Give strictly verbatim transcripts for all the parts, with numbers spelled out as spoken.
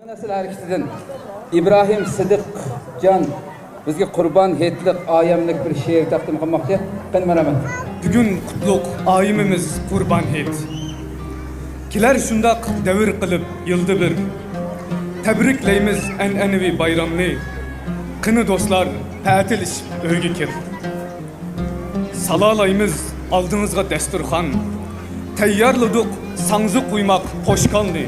نەسىل ھەرىكىتىدىن ئىبراھىم سىدىقجان بىزگە قۇربان ھېيتلىق ئايەملىك بىر شېئىر تەقدىم قىلماقچى. قېنى، مەرھەمەت. بۈگۈن قۇتلۇق ئايىمىمىز قۇربان ھېيت. كېلەر شۇنداق دەۋر قىلىپ يىلدا بىر، تەبرىكلەيمىز ئەنئەنىۋى بايرامنى. قېنى دوستلار، پەتىلىشىپ ئۆيگە كىر. سالالايمىز ئالدىڭىزغا دەستۇرخان، تەييارلىدۇق ساڭزا قۇيماق پوشكالنى.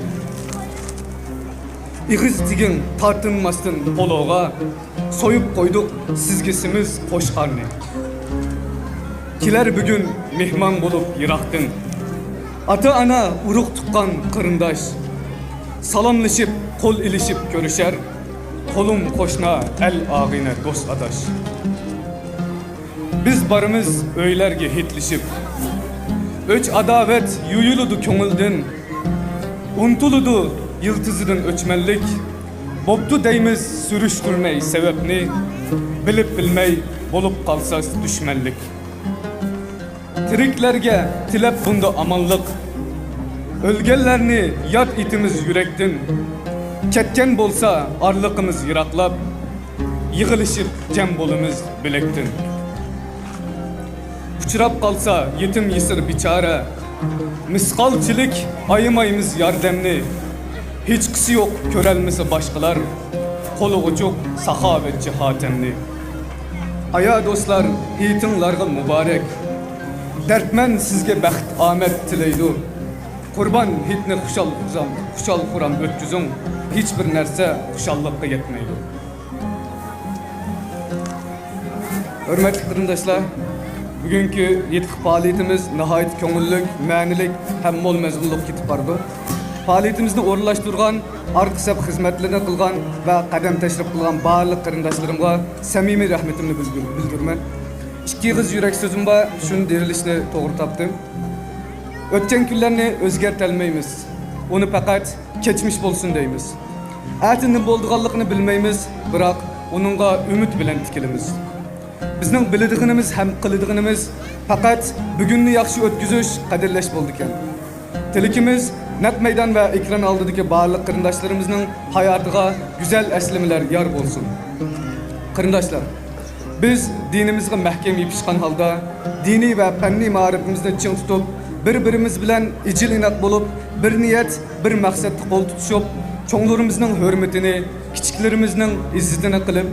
ئېغىز تېگىڭ تارتىنماستىن پولۇغا، سويۇپ قويدۇق سىزگە سېمىز قوچقارنى. كېلەر بۈگۈن مېھمان بولۇپ يىراقتىن، ئاتا-ئانا، ئۇرۇق-تۇغقان، قېرىنداش، سالاملىشىپ قول ئېلىشىپ كۆرۈشەر، قولۇم قوشنا، ئەل ئاغىنە، دوست ئاداش. بىز بارىمىز ئۆيلەرگە ھېيتلىشىپ، ئۆچ-ئاداۋەت يۇيۇلىدۇ كۆڭۈلدىن، ئۇنتۇلىدۇ يىلتىزىدىن ئۆچمەنلىك. بوپتۇ دەيمىز سۈرۈشتۈرمەي سەۋەبنى، بىلىپ بىلمەي بولۇپ قالسا دۈشمەنلىك. تىرىكلەرگە تىلەپ بۇندا ئامانلىق، ئۆلگەنلەرنى ياد ئېتىمىز يۈرەكتىن. كەتكەن بولسا ئارىلىقىمىز يىراقلاپ، يىغىلىشىپ جەم بولىمىز بىلەكتىن. ئۇچراپ قالسا يېتىم يېسىر بىچارە، مىسقالچىلىك ئايىمايمىز ياردەمنى. ھېچقىسى يوق كۆرەلمىسە باشقىلار، قولى ئوچۇق ساخاۋەتچى خاتەمنى. ئايا دوستلار، ھېيتىڭلارغا مۇبارەك. دەردمەن سىزگە بەخت ئامەت تىلەيدۇ. قۇربان ھېيتنى خۇشال-خۇزام، خۇشال-خۇرام ئۆتكۈزۈڭ. ھېچبىر نەرسە خۇشاللىققا يەتمەيدۇ. ھۆرمەتلىك قېرىنداشلار، بۈگۈنكى ھېيتلىق پائالىيىتىمىز ناھايىتى كۆڭۈللۈك، مەنىلىك ھەم مول مەزمۇنلۇق كېتىپ بارىدۇ. پائالىيىتىمىزنى ئورۇنلاشتۇرغان ئارقا سەپ خىزمەتلىرىنى قىلغان ۋە قەدەم تەشرىپ قىلغان بارلىق قېرىنداشلىرىمغا سەمىمىي رەھمىتىمنى بىلدۈر-، بىلدۈرىمەن. ئىككى ئېغىز يۈرەك سۆزۈم بار، شۇنى دېيىلىشنى توغرا تاپتىم. ئۆتكەن كۈنلەرنى ئۆزگەرتەلمەيمىز. ئۇنى پەقەت كەچمىش بولسۇن دەيمىز. ئەتە نېمە بولىدىغانلىقىنى بىلمەيمىز، بىراق ئۇنىڭغا ئۈمىد بىلەن تىكىلىمىز. بىزنىڭ بىلىدىغىنىمىز ھەم قىلىدىغىنىمىز پەقەت بۈگۈننى ياخشى ئۆتكۈزۈش، قەدىرلەش بولىدىكەن. تىلىكىمىز، نەق مەيدان ۋە ئېكران ئالدىدىكى بارلىق قېرىنداشلىرىمىزنىڭ ھاياتىغا گۈزەل ئەسلىمىلەر يار بولسۇن. قېرىنداشلار، بىز دىنىمىزغا مەھكەم يېپىشقان ھالدا، دىنىي ۋە پەننىي مائارىپىمىزنى چىڭ تۇتۇپ، بىر-بىرىمىز بىلەن ئىجىل-ئىناق بولۇپ، بىر نىيەت، بىر مەقسەتتە قول تۇتۇشۇپ، چوڭلىرىمىزنىڭ ھۆرمىتىنى، كىچىكلىرىمىزنىڭ ئىززىتىنى قىلىپ،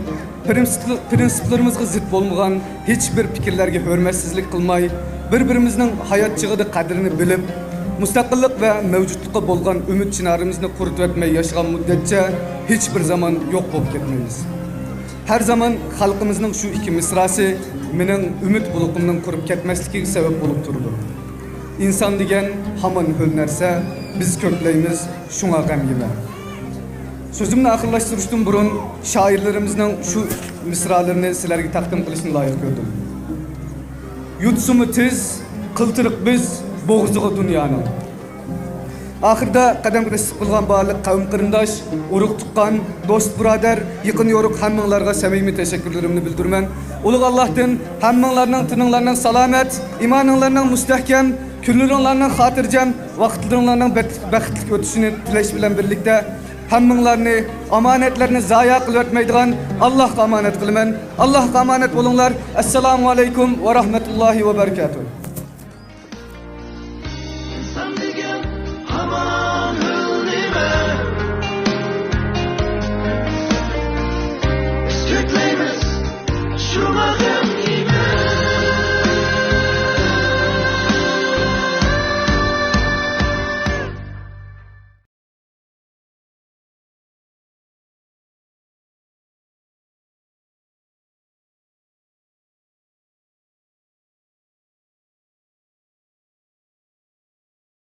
پىرىنسىپ-، پىرىنسىپلىرىمىزغا زىت بولمىغان ھېچبىر پىكىرلەرگە ھۆرمەتسىزلىك قىلماي، بىر-بىرىمىزنىڭ ھايات چېغىدا قەدرىنى بىلىپ، مۇستەقىللىق ۋە مەۋجۇتلۇققا بولغان ئۈمىد چىنارىمىزنى قۇرۇتۇۋەتمەي ياشىغان مۇددەتچە ھېچبىر زامان يوق بولۇپ كەتمەيمىز. ھەر زامان خەلقىمىزنىڭ شۇ ئىككى مىسراسى مېنىڭ ئۈمىد بۇلىقىمنىڭ قۇرۇپ كەتمەسلىكىگە سەۋەب بولۇپ تۇرىدۇ. ئىنسان دېگەن ھامان ھۆل نەرسە، بىز كۆكلەيمىز، شۇڭا غەم يېمە. سۆزۈمنى ئاخىرلاشتۇرۇشتىن بۇرۇن، شائىرلىرىمىزنىڭ شۇ مىسرالىرىنى سىلەرگە تەقدىم قىلىشنى لايىق كۆردۈم. يۇتسىمۇ تېز، قىلتىرىق بىز بوغۇزىغا دۇنيانىڭ. ئاخىرىدا قەدەم تەشرىپ قىلغان بارلىق قەۋم قېرىنداش، ئۇرۇق تۇغقان، دوست بۇرادەر، يېقىن يورۇق ھەممىڭلارغا سەمىمىي تەشەككۈرلىرىمنى بىلدۈرىمەن. ئۇلۇغ ئاللاھتىن ھەممىڭلارنىڭ تېنىڭلارنىڭ سالامەت، ئىمانىڭلارنىڭ مۇستەھكەم، كۈنلىرىڭلارنىڭ خاتىرجەم، ۋاقىتلىرىڭلارنىڭ بەت-، بەختلىك ئۆتۈشىنى تىلەش بىلەن بىرلىكتە، ھەممىڭلارنى ئامانەتلەرنى زايە قىلىۋەتمەيدىغان ئاللاھقا ئامانەت قىلىمەن. ئاللاھقا ئامانەت بولۇڭلار. ئەسسالامۇ ئەلەيكۇم ۋە رەھمەتۇللاھى ۋە بەرىكاتۇھ.